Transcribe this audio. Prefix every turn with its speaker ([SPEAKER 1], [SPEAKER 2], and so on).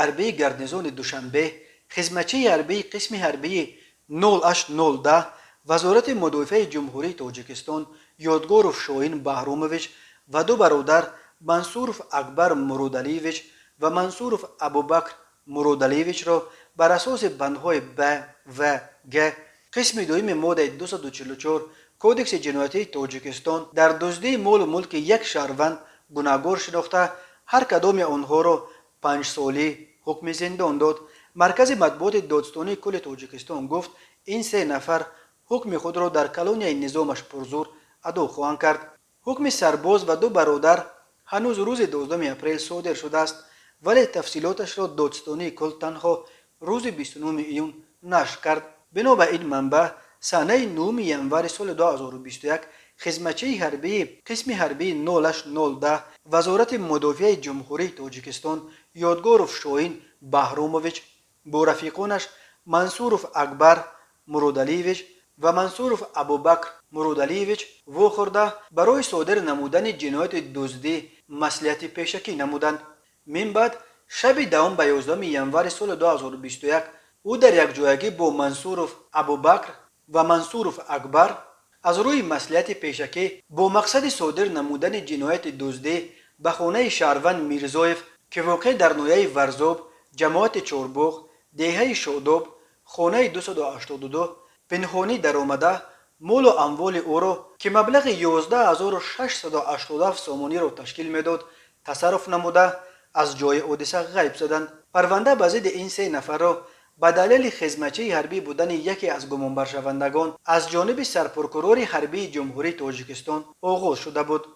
[SPEAKER 1] ҳарбии гарнизони Душанбе, хизматчии ҳарбии қисми ҳарбии 08-010 Вазорати мудофиаи Ҷумҳурии Тоҷикистон Ёдгоров Шоҳин Баҳромович ва ду бародар, Мансуров Акбар Муродалиевич ва Мансуров Абубакр Муродалиевичро бар асоси бандҳои б, в, г қисми дуюми моддаи 244 Кодекси ҷиноятии Тоҷикистон дар дуздии молу мулки як шаҳрванд гунаҳгор шинохта, ҳар кадоми онҳоро 5-солӣ ҳукми зиндон дод. Маркази матбуоти Додситонии кулли Тоҷикистон гуфт, ин се нафар ҳукми худро дар колонияи низомаш пурзур адо хоҳанд кард. Ҳукми сарбоз ва ду бародар ҳанӯз рӯзи 12 апрел содир шудааст, вале тафсилоташро Додситонии кул танҳо рӯзи 29 июн нашр кард. Бино ба ин манбаъ, санаи 9 январи соли 2021 хизматчии ҳарбии қисми ҳарбии 08-010 Вазорати мудофиаи Ҷумҳурии Тоҷикистон Ёдгоров Шоҳин Баҳромович бо рафиқонаш Мансуров Акбар Муродалиевич ва Мансуров Абубакр Муродалиевич вохӯрда, барои содир намудани ҷинояти дуздӣ маслиҳати пешакӣ намуданд. Мин баъд шаби 10 ба 11 январи соли 2021 ӯ дар якҷоягӣ бо Мансуров Абубакр ва Мансуров Акбар аз рӯи маслиҳати пешакӣ бо мақсади содир намудани ҷинояти дуздӣ ба хонаи шаҳрванд Мирзоев, ки воқеъ дар ноҳияи Варзоб, ҷамоати Чорбоғ, деҳаи Шодоб, хонаи 282, пинҳонӣ даромада, молу амволи ӯро, ки маблағи 11 687 сомониро ташкил медод, тасарруф намуда, аз ҷои ҳодиса ғайб заданд. Парванда ба зидди ин се нафарро ба далели хизматчии ҳарбӣ будани яке аз гумонбаршавандагон аз ҷониби сарпрокурори ҳарбии Ҷумҳурии Тоҷикистон оғоз шуда буд.